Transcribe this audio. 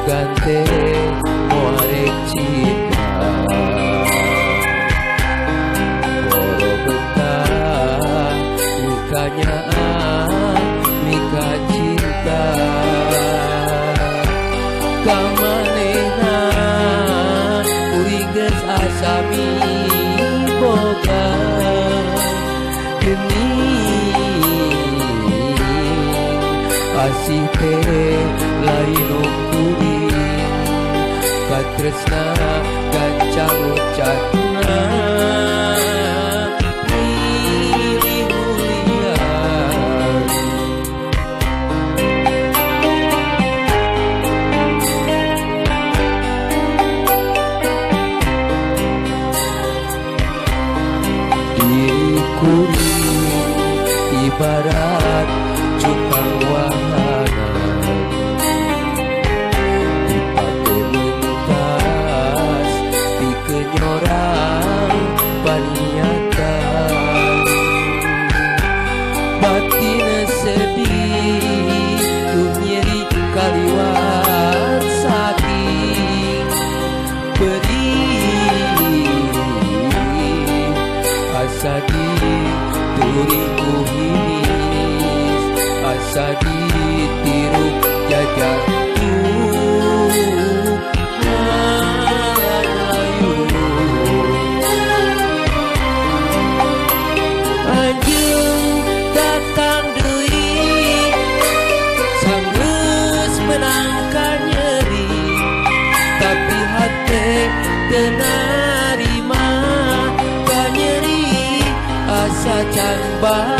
Sugan teh moal rek cinta Boro betah mukanya mika cinta Kamanehna kuring geus asa miboga Geuning asih teh lain kuring Katresna gancang ucatna milih mulian Diri kuring ibarat cukang wahana dipake mentas pikeun nyorang paniatan Batin sedih duh nyeri kaliwat saking perih Asa dituri ku hinis asa ditiru jajantu ngalayu Anjeun datang deui sanggeus menang kanyeri tapi hate teu narima kanyeri asa can.